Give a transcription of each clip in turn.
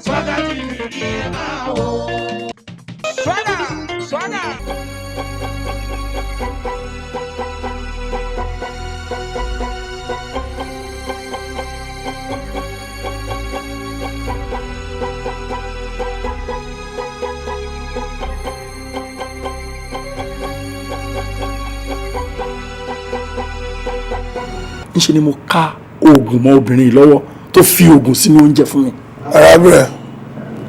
Swagger TV ni ẹ máa wò. Swagger, swagger. Ńṣe ni mo ká oògùn mọ́ obìnrin yìí lọ́wọ́ tó fi oògùn sínú oúnjẹ fún mi. Arábìnrin,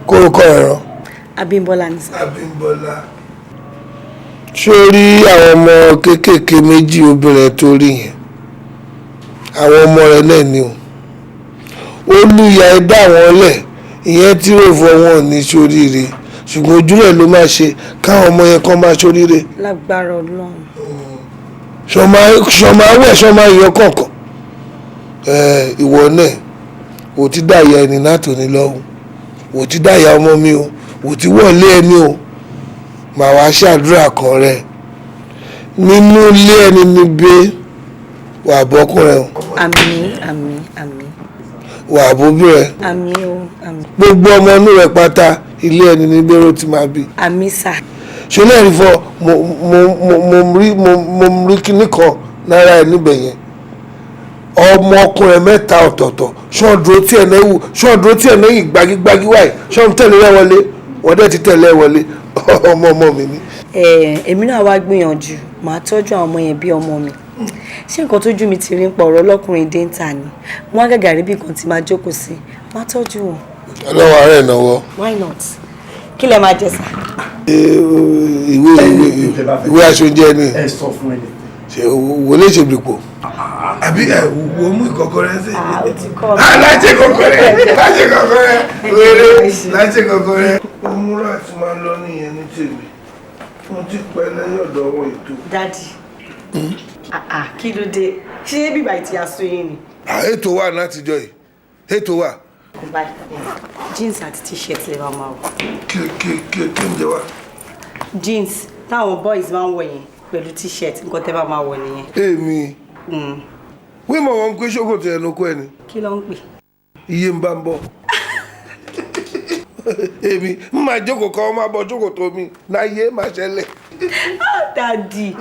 kórúkọ ẹ̀rọ. Abímbọ́lá ni sir. Abímbọ́lá. Ṣé o rí àwọn ọmọ kéékèèké méjì obìnrin tó rí yẹn? Àwọn ọmọ rẹ̀ náà ni o. Olùyà ẹ dá wọn lẹ̀, ìyẹn tí rò fọ wọn ò ní ṣoríire, ṣùgbọ́n ojú rẹ̀ ló máa ṣe káwọn ọmọ yẹn kàn máa ṣoríire. Lágbára Ọlọ́run. Ṣọmọ awẹ ṣọmọ ayọ kọ̀ọ̀kan. Ìwọ náà ò ti dá ìyá ẹni látòní lọ́hùn, ò ti dá ìyá ọmọ mi o, ò ti wọlé ẹni o. Màá wá ṣàdúrà kan rẹ nínú ilé ẹni níbẹ̀, wà bọ́kùnrin o. Àmín, àmín, àmín. Wà bóbìnrin. Àmín o, àmín. Gbogbo ọmọ inú rẹ pátá, ilé ẹni níbẹ̀ ló ti máa bí. Àmín sir. Ṣe lẹ́rìí fọ mo mo mo mo rí mo rí kíní kan lára ẹ níbẹ̀ yẹn, ọmọkùnrin mẹ́ta ọ̀tọ̀ọ̀tọ̀ ṣọ́ọ̀dúró tí ẹ̀ lẹ́wù, ṣọ́ọ̀dúró tí ẹ̀ lẹ́yìn gbagigbagi wáyé, ṣọ́ọ̀dún tẹ̀lé ẹ wọlé, wọ́n dẹ̀ ti tẹ̀lé ẹ wọlé, ọmọ ọmọ mi ni. Èmi náà wá gbìyànjú, màá tọ́jú àwọn ọmọ yẹn bí ọmọ mi. Ṣé nǹkan tójú mi ti rí ń pa ọ̀rọ̀ ọlọ́kùnrin déńtà ni wọ́n á gàgà rí bí nǹkan tí máa jókòó sí, máa tọ́jú wọn. Ọlọ́wọ́ ààrẹ ìnáwó. Why not? Kí lẹ máa jẹ sir? Ìwé ìwé aṣọ oúnjẹ ni. Ẹ sọ fún ẹni. Ṣe wo lè ṣe bìpò. Àbí ẹ wo mú ìkọ́kọrẹ́ sí. Ó ti kọ́ mi. Láti kọ́kọ́rẹ́, láti kọ́kọ́rẹ́, wéré láti kọ́kọ́rẹ́. Ó múra àti máa lọ nìyẹn ní tèmi, mo ti pẹ́ lẹ́yìn ọ̀dọ̀ wọn ètò. Daddy, kí ló dé? Ṣé bíbá ìtì aṣọ yín ni? Ètò wà látijọ́ yìí, ètò wà. Báyìí, jeans àti t-shirt lè máa máa wọ̀. Kí kí kí kí n jẹ wá? Jeans táwọn boys máa ń wọ̀ yẹn pẹ̀lú t-shirt, nǹkan tẹ́ bá máa wọ̀ nìyẹn. Èmi wí mọ̀ wọn pé ṣòkòtò ẹnu kọ́ ẹni. Kí ló ń pè? Iye ń bá ń bọ̀. Èmi ń máa jókòó kan, máa bọ̀ ṣòkòtò mi láyé máa ṣẹlẹ̀. Daddy,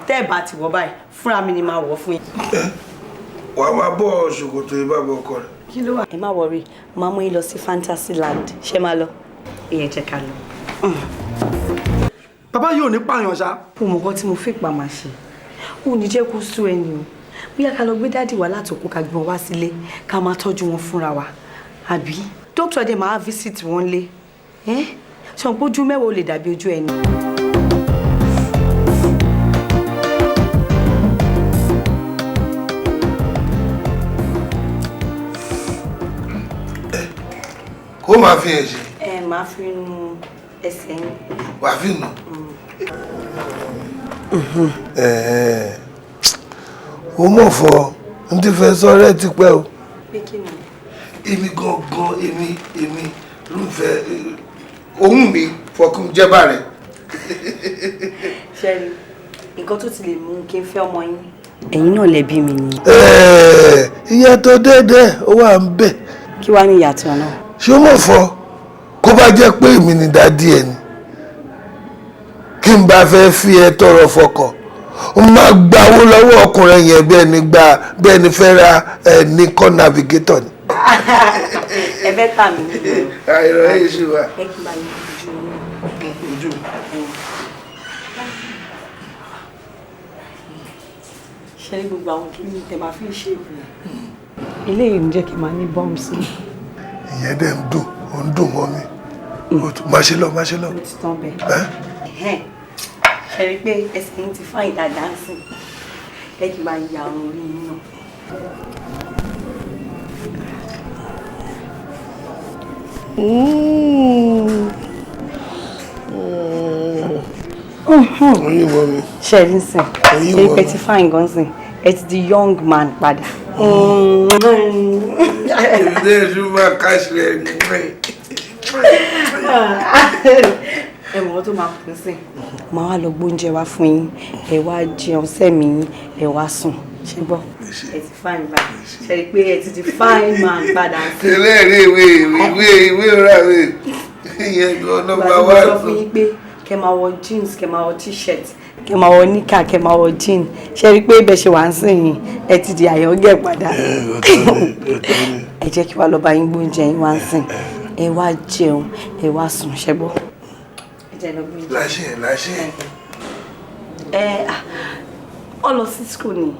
tẹ́ ẹ̀ bá ti wọ̀ báyìí, fúnra mi ni máa wọ̀ fún yín. Wàá máa bọ̀ ṣòkòtò ìbábọ̀ ọkọ rẹ̀. Kí ló wà? Ẹ má worry, máa mú yín lọ sí Fantasyland. Ṣé máa lọ? Ìyẹn jẹ́ ká lọ. Bàbá yóò ní pààyàn ṣá. Mo mọ̀ nǹkan tí mo fi pa máa ṣe. Ó ní jẹ́ kó sú ẹni o. Bóyá ká lọ gbé daddy wá látòkù, ká gbé wọn wá sílé, ká máa tọ́jú wọn fúnra wa. Àbí? Dókítà dẹ̀ máa visit wọn lé. Ṣé wọn pójú mẹ́wàá ò lè dàbí ojú ẹni? Kó máa fi ẹ̀ ṣe. Ẹ máa fi nu ẹsẹ̀ yín. Wàá fi nù. Ó mọ̀ fọ n ti fẹ́ sọ rẹ ti pẹ́ o. Pé kí ni? Èmi gangan, èmi ló ń fẹ́ ohun mi fọkùn jẹ́bà rẹ̀. Ṣẹ́rí, nǹkan tó ti lè mú kí n fẹ́ ọmọ yín. Ẹ̀yin náà lẹ bí mi ni. Ìyàtọ̀ déédéé ó wà ń bẹ̀. Kí wàá ní ìyàtọ̀ náà? Ṣé ó mọ̀ fọ kó bá jẹ́ pé èmi ni daddy ẹ ni, kí n bá fẹ́ fi ẹ tọrọ fọkàn, n máa gbawó lọ́wọ́ ọkùnrin yẹn bí ẹni gba bí ẹni fẹ́ ra Nikon navigator ni. Ẹ fẹ́ tà mí nínú. Àìrọ̀ ẹ̀ ṣe wà. Ẹ kí n bá yín ojú ojú mi. Ṣe rí gbogbo àwọn kí ni tẹ máa fi ń ṣe ìwé? Eléyìí ń jẹ́ kí n máa ní bumps. Ìyẹn dẹ̀ ń dùn, ó ń dùn mọ́ mi. Má ṣe lọ, má ṣe lọ. Ó ti tán bẹ́ẹ̀. Ṣe rí pé ẹsẹ̀ yín ti fáyìn dáadáa sí i. Ẹ kì í máa ya àwọn orí yín náà. Oyin mọ́ mi. Ṣe rí sìn? Oyin Ṣe mọ́ pé mi. ti fáyìn gan sìn? Ẹ ti di young man padà. Èmi náà tún máa káṣí rẹ̀ nìyẹn. Ẹ mọ̀ ọ́ tó máa kún sí. Màá wá lọ gbóúnjẹ wá fún yín, ẹ wá jẹun sẹ́mi yín, ẹ wá sùn. Ṣé gbọ́? Ẹ ti fine báyìí. Ṣe rí i pé ẹ ti di fine man padà sí. Ẹlẹ́rìí ìwé ìwé ìwé rà wé. Ìyẹn gan Ìgbà nọ́mbà tí mo wá. sọ fún yín pé kẹ máa wọ jeans, kẹ máa wọ t-shirt, kẹ máa wọ níkà, kẹ máa wọ jean. Ṣe rí i pé ibẹ̀ ṣe wà ń sìn yín, ẹ ti di àyọ̀gẹ̀ padà. Ẹ jẹ́ kí wàá lọ bá yín gbóúnjẹ yín wá ń sìn. Ẹ wá jẹun, ẹ wá sùn, ṣẹ́gbọ́. Ẹ jẹ́ lọ gbóúnjẹ. Láṣẹ láṣẹ. Ẹ ọ lọ sí school ni.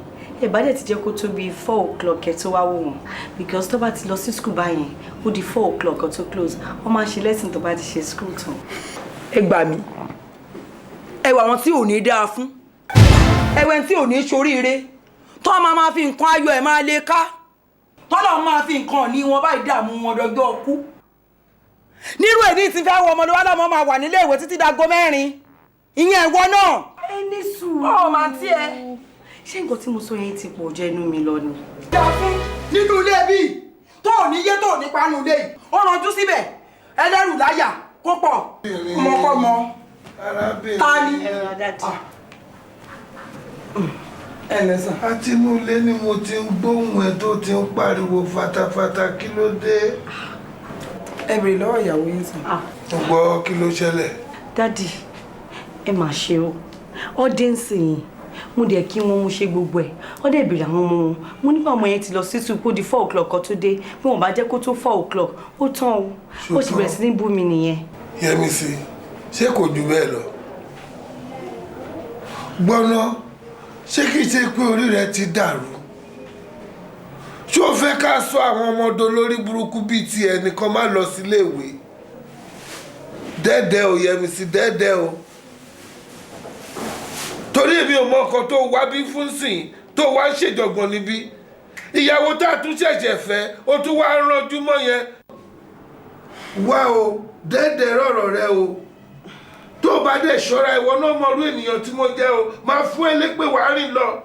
Ẹ bá dẹ̀ ti jẹ́ kó tó bíi 4 o'clock ẹ tó wá wò wọ́n, because tó bá ti lọ sí school báyẹn, ó di 4 o'clock ó tó close. Wọ́n máa ṣe lesson tó bá ti ṣe school tán. Ẹ gbà mí, ẹ wà wọn tí ò ní dáa fún ẹwẹ́ tí ò ní ṣoríire, tó máa máa fi nǹkan ayọ̀ ẹ̀ máa lè ká, tọ́lọ̀ máa fi nǹkan ní wọn báyìí dààmú wọn dọjọ́ kú. Nírú ẹ̀ ní ti fẹ́ wọ ọmọdé wa lọ́mọ máa wà nílé ìwé títí dago 4, ìyẹn ìwọ náà. Ẹ ní sùúrù. Ọ máa tí ẹ. Ṣé nǹkan tí mo sọ yẹn ti pọ̀ jẹ́ inú mi lọ ni? Dáa fún nínú ilé bíi tó ò ní yé, tó ò ní panu ilé yìí, ó ranjú síbẹ̀ ẹlẹ́rù láyà kó pọ̀ ọmọkọ́mọ. Arábìnrin. Ta ni? Ẹ rọra, daddy. Ẹ lẹ́sàn. Àtinúlé ni mo ti ń gbóhùn ẹ tó ti ń pariwo fatafata, kí ló dé? Ẹ bèrè lọ́wọ́ ìyàwó yín sàn. Mo gbọ́, kí ló ṣẹlẹ̀? Daddy, ẹ mà ṣe o. Ọdẹ ń sìn yín, mo dẹ̀ kí wọn, mo ṣe gbogbo ẹ̀. Ó dẹ̀ bèrè àwọn ọmọ wọn. Mo nípa ọmọ yẹn ti lọ sí sùkúl, di 4 o'clock kan tó dé. Bí wọn bá jẹ́ kó tó 4 o'clock, ó tán o. Ó sì bẹ̀rẹ̀ sí ní bú mi nìyẹn. Yẹmisí, ṣé kò jù bẹ́ẹ̀ lọ? Gbọ́ná, ṣé kìí ṣe pé orí rẹ ti dàrú? Ṣé o fẹ́ ká sọ àwọn ọmọdé olórí burúkú bíi ti ẹnìkan má lọ síléèwé? Dẹ́dẹ́ o, Yẹmisí, dẹ́dẹ́ o, torí èmi ò mọ ọkọ tó wá bí fún sìn tó wá ń ṣèjọ̀gbọ̀n níbí. Ìyàwó tá a tún ṣẹ̀ṣẹ̀ fẹ́, ó tún wá ń ranjú mọ́ yẹn. Wá o, dẹ́dẹ́ rọ̀rọ̀ rẹ o. Tó o bá dẹ̀ ṣọ́ra, ìwọ náà mọ̀rú ènìyàn tí mo jẹ́ o, máa fún ẹ lépè, wàá rìn lọ.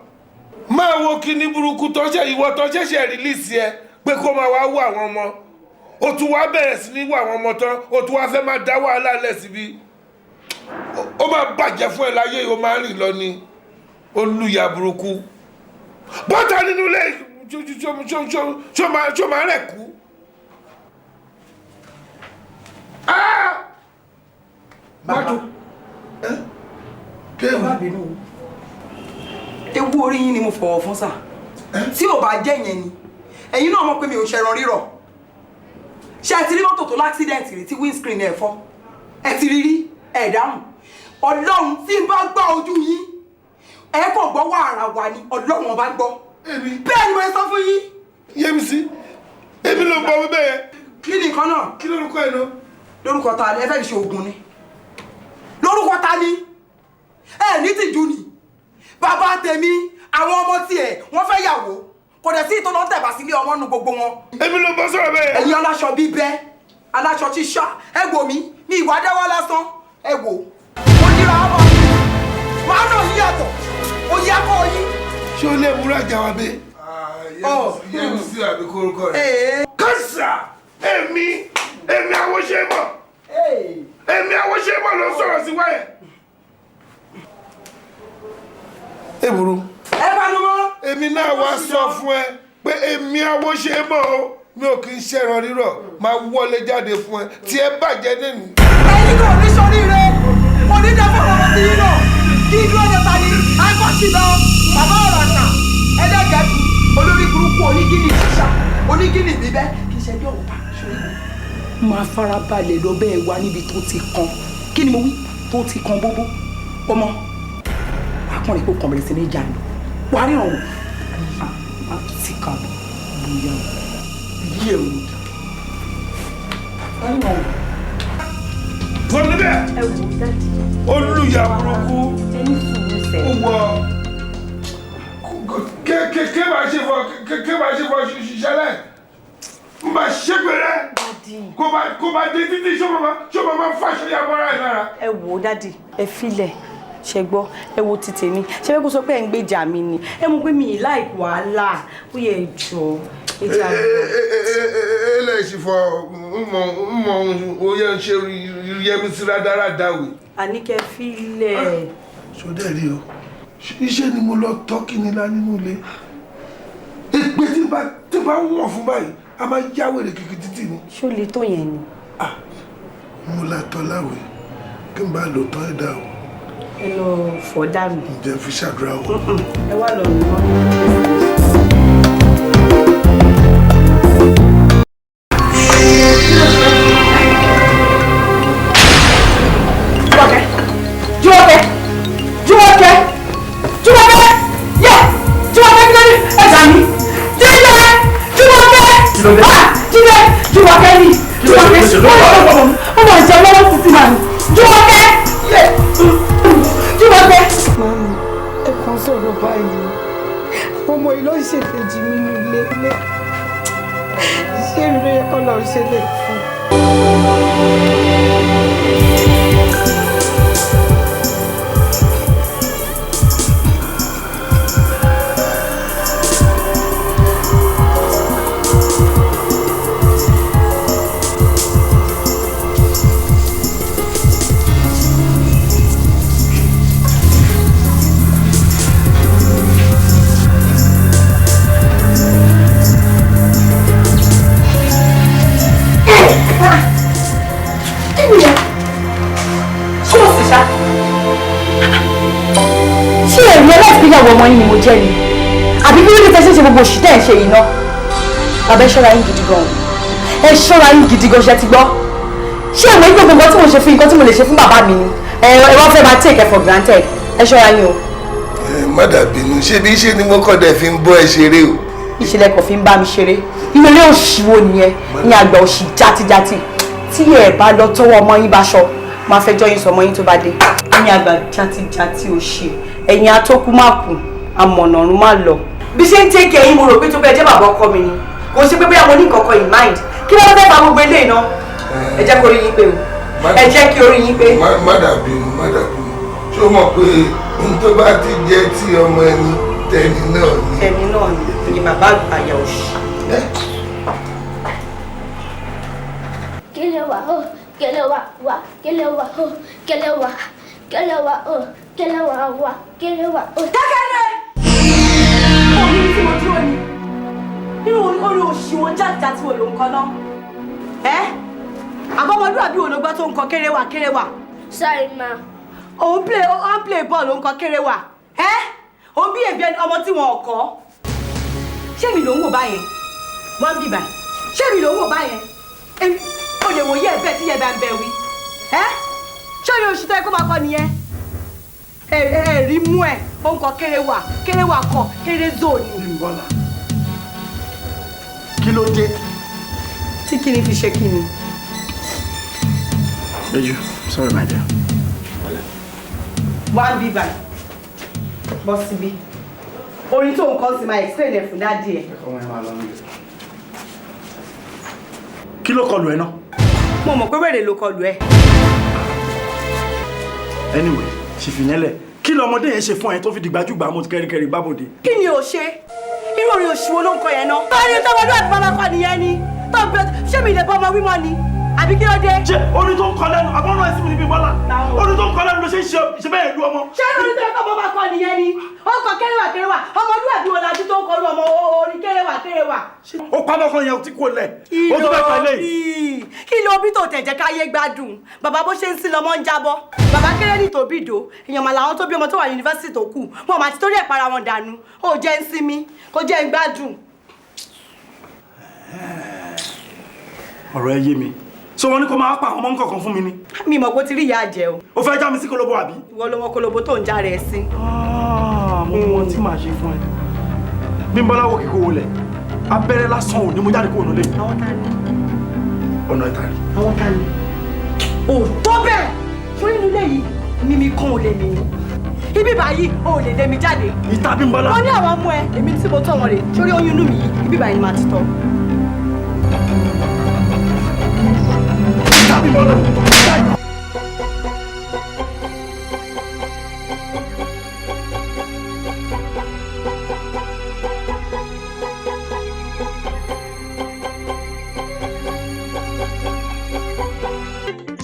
Máa wo kíní burúkú tó ṣe ìwọ tó ṣẹ̀ṣẹ̀ release ẹ pé kó máa wá wọ àwọn ọmọ, o tún wá bẹ̀rẹ̀ sí ní wọ àwọn ọmọ tán, o tún wá fẹ́ máa dá wàhálà lẹ̀ síbi. Ó máa bàjẹ́ fún ẹ láyé, o máa rìn lọ ni, olùyà burúkú. Bọ́tà nínú ilé, ṣó máa rẹ̀ kú? Ah! Bàbá. Kéwù. Ẹ má bínú o, ewu orí yín ni mo fọwọ́ fún sà. Tí ò bá jẹ́ yẹn ni, ẹ̀yin náà mọ̀ pé mi ò ṣẹran rírọ̀. Ṣé ẹ ti rí mọ́tò tó l'accident rí tí windscreen ẹ̀ fọ́? Ẹ ti rí rí? Ẹ̀ dáhùn. Ọlọ́run, tí n bá gbọ́ ojú yín, ẹ kò gbọ́ wàrà wà ní. Ọlọ́run ọba gbọ́. Èmi? Bẹ́ẹ̀ ni mo sọ fún yín. Yẹmisí, èmi ló ń bọ wíbẹ̀ yẹn? Kí ni nǹkan náà? Kí lórúkọ ẹ̀ náà? Lórúkọ ta ni? Ẹ fẹ́ fi ṣe oògùn ni? Lórúkọ ta ni? Ẹ ní tìjú ni. Bàbá tèmi, àwọn ọmọ tiẹ̀ wọ́n fẹ́ yàwó, kò dẹ̀ sí ìtọ́nà tẹ̀bà sílé ọmọ nu gbogbo wọn. Èmi ló ń bọ sọ̀rọ̀ bẹ́ẹ̀ yẹn. Ẹ̀yin aláṣọ bíbẹ́, aláṣọ ṣíṣá, ẹ wò mí ní ìwà dáwọ́ lásán. Ẹ wò mo dira ọmọ mi, màá nà yín yàtọ̀, ó yá kọ́ yín. Ṣé o lè múra jà wá bẹ́ẹ̀? Ọ. Yẹmisí àbí kórúkọ rẹ̀? Ee. Kásá, èmi àwòṣe mọ̀, èmi àwòṣe mọ̀ ló ń sọ̀rọ̀ sí wáyẹ̀. Èbúrú. Ẹ panu mọ́. Èmi náà wá sọ fún ẹ pé èmi àwòṣe mọ̀ o, mi ò kì í ṣẹ̀rọ rírọ̀, máa wọlé jáde fún ẹ tí ẹ bàjẹ́ nínú. Ẹ̀yin kò ní sọríire, kò ní dá fún ọmọ tí yín náà. Kí dúró de ta ni akọ́ṣì lọ bàbá ọ̀rọ̀ àṣà ẹlẹ́gẹ̀ẹ́kù olórí burúkú, onígínì ṣíṣà, onígínì bíbẹ́, kì í ṣe ẹjọ́ òpá sórí mi. Máa farabalẹ̀ lọ bẹ́ẹ̀ wá níbi tó ti kan, kí ni mo wí, tó ti kan bóbó ọmọ akọrin kò kàn bẹ̀rẹ̀ sí ní ìjà lọ, wàá ríran wò á ti kà bọ̀ bóyá yí ẹ̀ wò wàá ríran wò. Fún mi bẹ́ẹ̀. Ẹ wò, daddy. Olùyà burúkú. Ẹ ní sùúrù sẹ. Ó wọ kéèké máa ṣe fọ, kéèké máa ṣe fọ ṣiṣẹ́ lẹ̀ n bá ṣépè rẹ. Daddy. Kó bá dé títí, ṣó máa fàṣọ yàgbọ́ra ẹ̀ lára. Ẹ wò, daddy, ẹ filẹ̀, ṣe gbọ́? Ẹ wo ti tèmi, ṣe fẹ́ kó sọ pé ẹ̀ ń gbèjà mi ni? Ẹ mọ̀ pé mi ì like wàhálà, ó yẹ jọ ẹ jẹ́ àgbọ̀. Eléyìí fọ mọ mọ oyè ń ṣe Yẹmisí rádaràda wì. Àníkẹ́, filẹ̀. Sódẹ̀ rí o, iṣẹ́ ni mo lọ tọ́kì nílá nínú ilé. n bá wọ̀n fún báyìí a máa yá wèrè kìkì títì ni. Ṣó le tó yẹn ni. Ah, mo la tọ́ láwẹ̀ kí n bá lò tán ẹ̀ dá o. Ẹ lọ fọ̀ dànù. Ǹjẹ́ fi ṣàdúrà o. Ẹ wá lọ nù wọ́n. Jùmọ̀kẹ́! Jùmọ̀kẹ́! Jùmọ̀kẹ́! Yẹ! Jùmọ̀kẹ́ kí ló dé? Ẹ gbà mí! Jíjẹ! Jùmọ̀kẹ́! Ah! Jíjẹ! Jùmọ̀kẹ́ ni! Jùmọ̀kẹ́! Ó máa jẹ lọ́wọ́ títí màá ní. Jùmọ̀kẹ́! Yẹ! Jùmọ̀kẹ́! Màmí, ẹ kàn sọ̀rọ̀ báyìí. Ọmọ yìí ló ń ṣèkejì mi ní ilé. Ṣé èmi ló yẹ kọ́ lọ́ọ́ ṣe lè fún? Ṣé ẹ̀rí ẹlẹ́sìgbéyàwó ọmọ yín ni mo jẹ́ ni? Àbí kí ló dé tẹ́ ṣe ń ṣe gbogbo òṣì tẹ́ ẹ̀ ń ṣe yìí ná? Bàbá ẹ ṣọ́ra yín gidi gan-an. Ẹ ṣọ́ra yín gidi gan-an, ṣe ti gbọ́. Ṣé ìwé gbogbo nǹkan tí mo ṣe fún nǹkan tí mo lè ṣe fún bàbá mi ni? Ẹ wá fẹ́ máa take it for granted. Ẹ ṣọ́ra yín o. Ẹ má dàbí inú ṣé bí ṣe ni mo kọ́ dẹ̀ fi ń bọ́ ẹ ṣeré o. Ìṣẹ̀lẹ̀ kò fi ń bá mi ṣeré. Inú ilé òṣì wo nìyẹn? Ní àgbà òṣì játíjátí. Tí ẹ bá lọ tọwọ́ ọmọ yín bá ṣọ, máa fẹjọ́ yín sọ ọmọ yín tó bá dé. Ní àgbà játíjátí òṣì, ẹ̀yin atókù má kù, amọ̀nà ọ̀run má lọ. Bí ṣe ń tẹ́kẹ̀ yín mo rò pé tó bẹ́ẹ̀ jẹ́ bàbá ọkọ mi ni. Kò ṣe pé bóyá mo ní nǹkan kan in mind. Kí ló fẹ́ fa gbogbo eléyìí náà? Ẹ jẹ́ kí orí yín pé o. Ẹ jẹ́ kí orí yín pé. Má dàbí inú, má dàbí inú. Ṣé o mọ̀ pé n tó bá ti jẹ́ tí ọmọ ẹni tẹni náà ni? Tẹni náà ni, ni bàbá àgbàyà òṣì. Kelewa o, kelewa wa, kelewa o, kelewa, kelewa o, kelewa wa, kelewa o. Dákẹ́rẹ́! Omi tí mo dúró ni. Nínú orí òṣì wọn jáde-jáde wo ló ń kọ náà? Ẹ́ àbọ̀mọdúnrún àbí òun tó ń kọ kéréwà kéréwà. Sorry ma. Òun play òun play ball òun kọ kéréwà. Ẹ́ òun bí èbí ọmọ tí wọn ò kọ́. Ṣé mi ló ń wò báyẹn? Wọ́n ń bì báyìí. Ṣé mi ló ń wò báyẹn? O lè wòye ẹ̀bẹ̀ tí yẹn bá ń bẹ wí. Ẹ́ ṣé orí oṣù tó yẹ kó máa kọ nìyẹn? Ẹ rí mú ẹ̀ ó ń kọ kéréwà kéréwà kọ kéré zone. Bímbọ́lá, kí ló dé? Tí kí ni fi ṣe kí ni? Péjú, sorry my dear. Wá ń bí báyìí, bọ́ síbí. Orin tó ń kọ́ sí máa explain ẹ̀ fún dádì ẹ̀. Kí ló kọlù ẹ náà? Mo mọ̀ pé wèrè ló kọlù ẹ. Anyway, ṣìfìyẹn lẹ̀. Kí lọmọdé yẹn ṣe fún ẹ tó fi dìgbàjúgbà mú kẹrìkẹrì bábòde? Kí ni o ṣe? Irú orin òṣì wo ló ń kọ yẹn náà? Báyìí tó wọlé àti bàbá kọ nìyẹn ni. Tó bẹ ṣé mi lè bọ́ ọmọ wímọ ni? Àbí kí ló dé? Ṣé orin tó ń kọ lẹ́nu àbọ̀nà ẹ̀sìn mi ní Bímbọ́lá? Orin tó ń kọ lẹ́nu ló ṣe ń ṣe bẹ́ẹ̀ lu ọmọ. Ṣé orin tó ń kọ́ bàbá kọ nìyẹn ni? Ó kọ kéréwà kéréwà. Ọmọlúwàbí wo lajú tó ń kọrú ọmọ orin kéréwà kéréwà? Ó pamọ́ kan yẹn tí kò lẹ̀. Ó tún fẹ́ pa eléyìí. Kí ló bí tó tẹ̀jẹ̀ káyé gbádùn? Bàbá bó ṣe ń sin lọmọ ń jábọ́. Bàbá kéré ní tòbí ìdó. Èèyàn mà làwọn tó bí ọmọ tó wà yunifásitì tó kù. Wọn mà ti torí ẹ̀ para wọn dànù. Ó jẹ́ ń sinmi, kó jẹ́ ń gbádùn. Ọ̀rọ̀ ẹ yé mi. So wọ́n ní kó máa pa àwọn ọmọ nǹkan fún mi ni. Mi mọ̀ pé ó ti rí ìyá jẹ o. O fẹ́ já mi sí kolobo àbí? Ìwọ ló mọ kolobo tó ń já rẹ̀ sí. Mo mọ tí màá ṣe fún ẹ. Bímbọ́lá wo kíkó wọlé. Abẹ́rẹ́ lásán ò ní mo jáde kúrò nílé. Àwọn ta ni? Ọ̀nà ìtàrí. Àwọn ta ni? Ò tó bẹ́ẹ̀! Fún inú ilé yìí, mímí kan ò lè mí ni. Ibi báyìí, o ò lè lé mi jáde. Ìta Bímbọ́lá. Wọ́n ní àwọn ọmọ ẹ, èmi tí mo tọ́ wọn rè, sórí oyún inú mi yìí, ibi báyìí ni màá ti tọ́. Ìta Bímbọ́lá.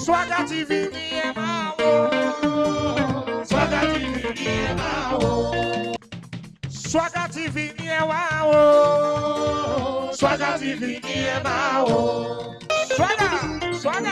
Swagger TV ni ẹ máa wò. Swagger TV ni ẹ máa wò. Swagger TV ni ẹ wá wò. Swagger TV ni ẹ máa wò. Swagger Swagger.